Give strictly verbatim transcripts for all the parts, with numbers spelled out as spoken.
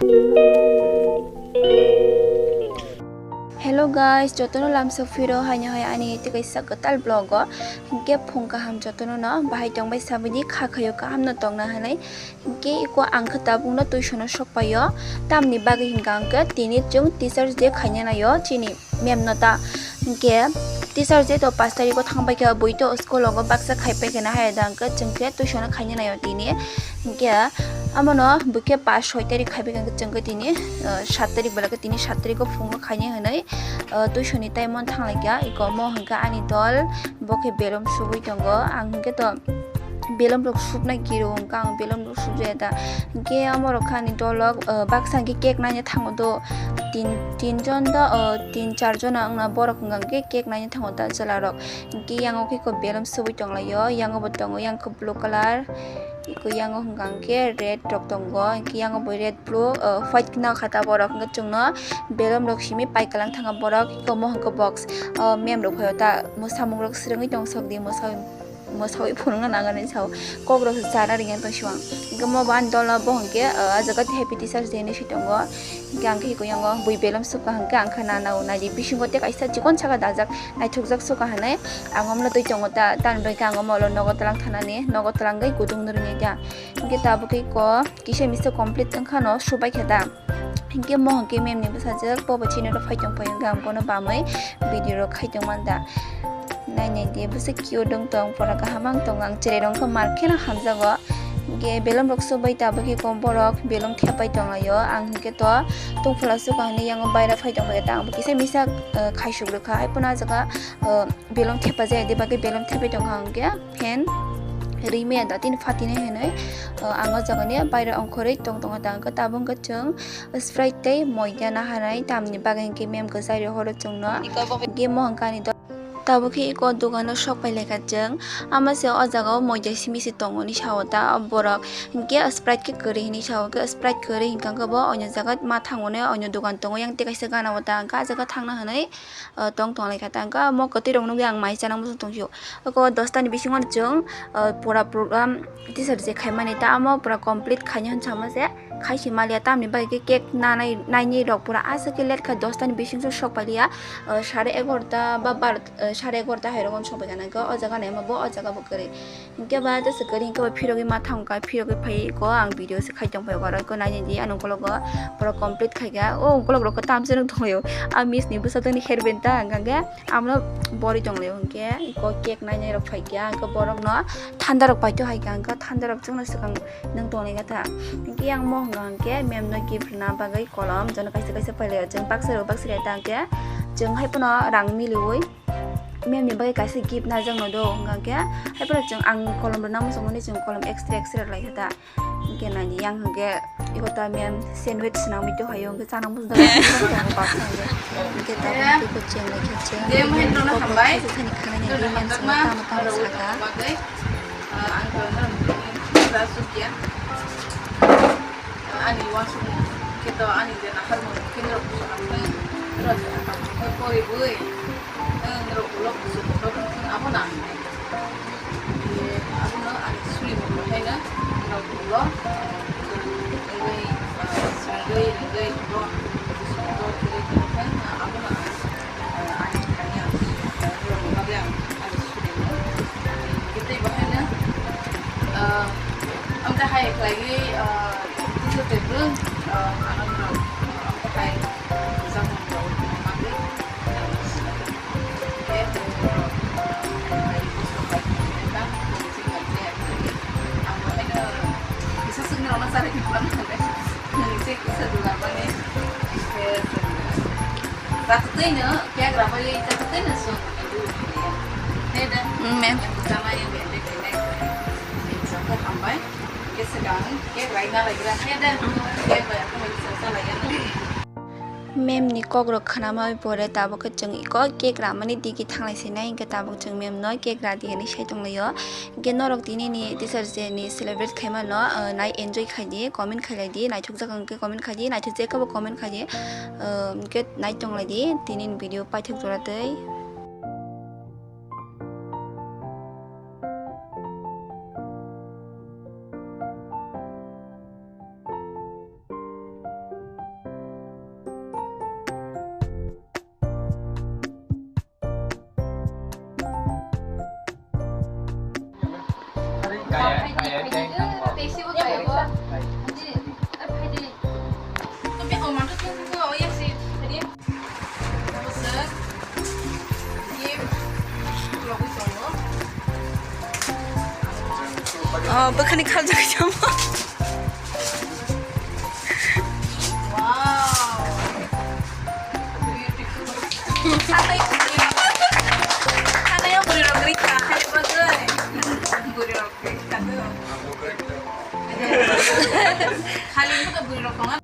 Hello guys, jotono lamsa phiro haino hai ani tei kaisa kwtal vlog o. Hinkhe phung kaham jotono no, bahai tongbai sabidi, kha khayo kaham no tongna hinwi. Hinkhe iko ang khe tabukno tuition o sokpaio, tamni bagwi hinkha hinkhe tini chwng teachers day khaina naio chini ma'am no ta. Hinkhe teachers day to pash tarikh o thangbai khe bui to school o baksa khaipai khe na hai da hinkhe chwng khe tuition o khaina naio tini. Hinkhe amono bui khe pash soi tarikh khaipai khe chwng khe tini, ah, sat tarikh belai khe tini sat tarikh o phungo khaina hinwi, ah, tuition ni time o thanglaikha. Iko omo hinkhe ani dol, bo khe belum subui tongo. Ang hinkhe to belum rok subna giro hinkhe ang belum rok subjaya da. Hinkhe omo rok khe ani dolok, ah, baksa hinkhe cake naina thango do. Tin, tin jon do, ah, tin char jona wngna borok hinkhe cake naina thango da chwla rok. Hinkhe yango khe iko belum subui tonglaio, yango bo tongo, yang khe blue colour. Iko yango hinkha hinkhe red rok tongo, hinkhe yango bo red, blue, ah, white khna kha ta borok, hinkhe chwngno belum rok simi paikalang thangkha borok, iko omo hinkhe box, ah, ma'am rok phaio ta mwsamung rok swrwngwi tong sok di, mwsa-, mwsawi phunukna nangnai sao, kok rok se chana ringya tong siwang. Hinkhe omo bo ani dolo bo hinkhe, ah, ah jaga happy teachers day hinwi swi tongo. Hinkhe ang khe iko yango bui belum subkha hinkhe ang khe nana o naidi bisingo tei kaisa chikon saka dajak naithokjak subkha hinwi ang omno twi tongo ta, tamni bagwi khe ang omo ulo nogo twlang thanani, nogo twlangwi kutung nw rwni ta. Hinkhe tabuk khe iko kisa misa complete wngkha no subai khe ta. Hinkhe mohon khe ma'am ni bwsajwk bobo chini oro phai tong phai hinkhe ang bono bamwi video rok khai tong man da. Nai nai di bwswk cute wng tong, pura kaham wng tong, ang cherai rok wngkha mar kheno hamjago. Hinkhe belum rok subai tabuk khe kom borok belum thepai tong laio. Ang hinkhe to tungphla sukha hinwi yango baira phai tong khe ta, ang bo kisa misa, eh, khaisuk rwkha. Hai phano ah jaga, eh, belum thepa jaya di bagwi belum thepai tong kha hinkhe fan rwi maya da tini phatini hinwi, eh, ang o jaga ni baira ongkhorwi tong tong kha ta. Hinkhe tabuk hinkhe chwng Sprite tei moida naharnai tamni bagwi hinkhe ma'am kwchari horo chwngno. Hinkhe mohon kani do. Tabuk khe iko dogano sok pai laikha chwng. Ama se o jaga o moida simi se tongo hinwi sao ta o borok. Hinkhe Sprite khe kwrwi hinwi sao, hinkhe Sprite kwrwi hinkha khe bo onyo jaga ma thango ne onyo dogan tongo yang tei kaisa gana o ta hinkhe ah jaga thangna hinwi, ah, tong tong laikha ta hinkhe omo kwtwi rok nugwi ang mai chana muchung tong phio. Oko dos ta ni bisingo chwng, ah, pura program teacher je khaimani ta omo pura complete khaina hinwi samo se. Khai se maliya tamni bagwi khe cake nanai, naini rok pura aswk khe late kha, dos ta ni bising se sok pailiya, ah, sare egarota ba baro, ah, sare egarota hai rogo sok pai kha nang khe o jaga naima bo o jaga bo kwrwi. Hinkhe ba tei se kwrwi hinkhe ba phirogwi ma thang kha, phirogwi phai ko ang video se khai tong phai oro ko naini di ano ukolog o pura complete khai kha. O ukolog rok ko tam se nung thong laio. A miss ni bwsa tongni hairband ta hwnkha khe amo no borwi tong laio hinkhe ko cake nainai rok phai kha hinkhe borok no thanda rok paito hai kha hinkhe thanda rok chwngno swkang. Nung tongnai kha ta. Hinkhe yang mo hwnka hinkhe ma'am no gift rwna bagwi kolom jono kaisa kaisa pailai o chwng baksa rw baksa rw ta hinkhe chwng hai phano rang miliui ma'am ni bagwi kaisa gift najakno do hwnka hinkhe hai phano chwng ang kolom rwna muchungmani chwng kolom extra extra rwlai kha ta. Hinkhe naidi yang hinkhe eko ta ma'am sandwich swnamwi tongphaio hinkhe chana muchungmani baksa hinkhe hinkhe tabuk hinkhe chwng naikhe chwng kok rok kaisa thani khanani ma'am chwngno tamo tamo saka. Ah, ang to norok ni pura sukya. Ah, ani uansuk khe to ani je nahar mung khe norok buchung ang khe norok je nahar mung khe pori bui, eh, norok ulo buchung norok ang khe abo na ang khe. Eh, abono ani suri mung khe na norok ulo, eh, wngwi, eh, swngwi, wngwi, ulo buchung ulo khe abo na ang khe. Ani thani ang, eh, norokni bagwi ang ani suri no. Ani tei bo haino, eh, ang ta hai khlaiwi, eh, teacher day bwrwng, eh, ano norok, eh, ang ta hai, eh, jagong rok bagwi, eh, ang suri. Khe, eh, norok, eh, hai buskang bai khe ta, tongwi se bai khe, ang bo haino kisa swknwi rwna charwi khe phan. Nang se kisa dugar mani, khe, Jatotwino kek rabai, jatotwino song. Heda. Mm, ma'am. Yang utama yang bende kene. Yang sangka hambai. Ke segang, kek raina lagi lah. Heda. Kek banyak pun lagi sangka lagi. Ma'am ni kok rok khnama pore tabuk khe chwng iko kek ramani digi thanglai sinai, hinkhe tabuk chwng ma'am no kek radi hinwi sai tonglaio. Hinkhe norok tini ni teacher day ni celebrate khaima no, ah, nai enjoy khai di, comment khai lai di, naithok jak wngkhe comment khai di, naithok jak khe bo comment khai di, ah, hinkhe nai tong lai di, tini ni video paithak jora tei. Oh, bwkhani khaljak tamo. Wow. Beautiful. Hatai, hatai o bwrwi rok gri kha, hai bagwi. Bwrwi rok gri kha do. Khali no bwrwi rok tongo.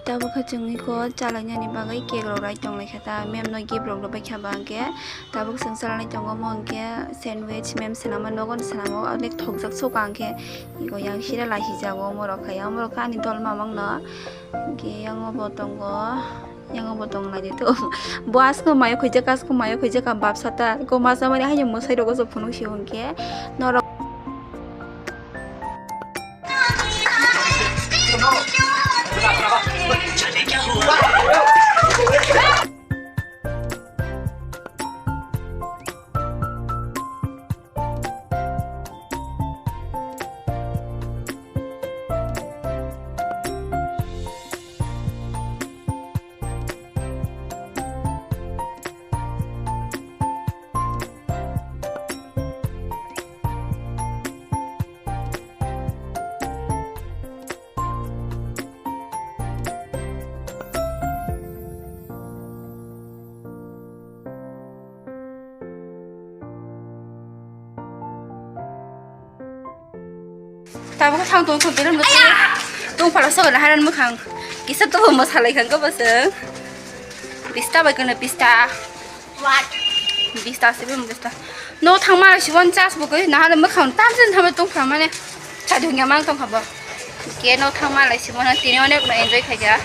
Tabuk khe chwng iko chalainani bagwi cake rok rai tong lai kha ta, mem no gift rok rw bai kha ba hwnkhe. Tabuk chwng chalani tongo omo hwnkhe sandwich, mem swnamo, nogo no swnamo, onek thokjak soka hwnkhe iko yang sira lai si jago omo rok khe, omo rok khe ani dol mamang no hwnkhe yang obo tongo, yang obo tong lai di to. Bo asko mayo khaijak, asko mayo khaijak, bap sata ko ma chamani haino mwsai rogo se phunuk si hwnkhe norok. Tabuk thang tong tong tong tong phala sogo na haran mukhang kisa to mo salai khang ko baseng pista bai kono pista. What? Bista se bim bista. No thang ma si wan chas bo koi na hale mukhang tam sen thame tong phala mane. Cha dung ya mang tong khabo. Ke no thang ma lai si wan tini onek ma enjoy khaja.